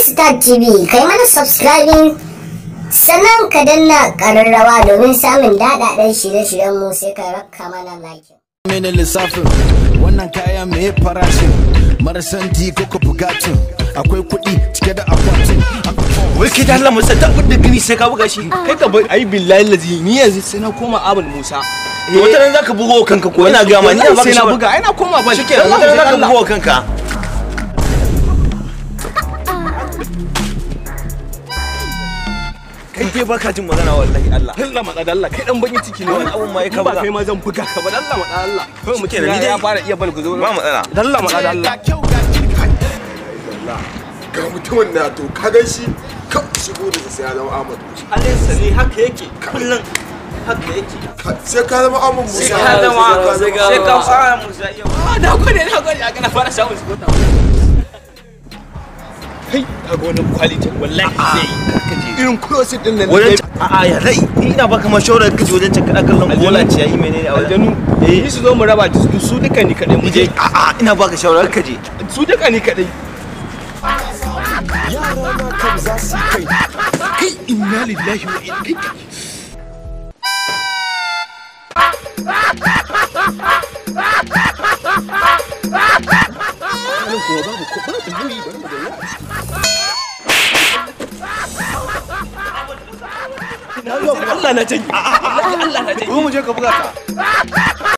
Star TV, kai mana subscribing sannan ka danna ƙararrawa domin samun daɗaɗɗen shirye-shiryenmu, sai ka rakka mana like. Mene lissafin wannan kaya, me farashin marasan ko ko bugatun akwai kuɗi cike da akwatin? Wai kai da Allah Musa, ta da gini sai ka buga shi. Kai ka bai ai, billahi lazi, ni yanzu sai na koma Abul Musa. To wata ran zaka bugo kanka ko ina ga ma ni sai na buga, ai na koma ba. Shikenan, wata ran zaka bugo kanka. Kai dai baka jin magana, wallahi Allah. Allah matsa da Allah, kai dan bakin ciki ne. Wani abun ma ya ka ba buga. Kai ma zan buga ka ba, Allah matsa Allah. Kai mutum Shikenan, ni dai ya fara iya bal guzo. Ba matsala. Allah matsa da Allah. Ga mutumin na, to ka gan shi ka shigo da sai ya zama Ahmad Musa. Halinsa ne haka yake kullun, haka yake. Sai ka zama Ahmad Musa. Sai ka zama, sai ka fara Musa iya. Ah, na gode, na gode, a kana fara samun su kota. Kai kaga wannan quality, wallahi zai yi. Irin crossing din nan. Wajen a'a, ya rai ni ina baka ma shawarar kaje wajen can kada kallon bola ce yayi menene a wajen. Aljanu ni su zo mu raba su duka ni kadai mu je. A'a, ina baka shawarar kaje. Su duka ni kadai. Yara na kam za su yi kai. Kai, inna lillahi wa inna kai. Nan kuwa babu ko babu nauyi, bari mu ga ya. Allah na janye. Allah na janye. Mu je ka buga ka.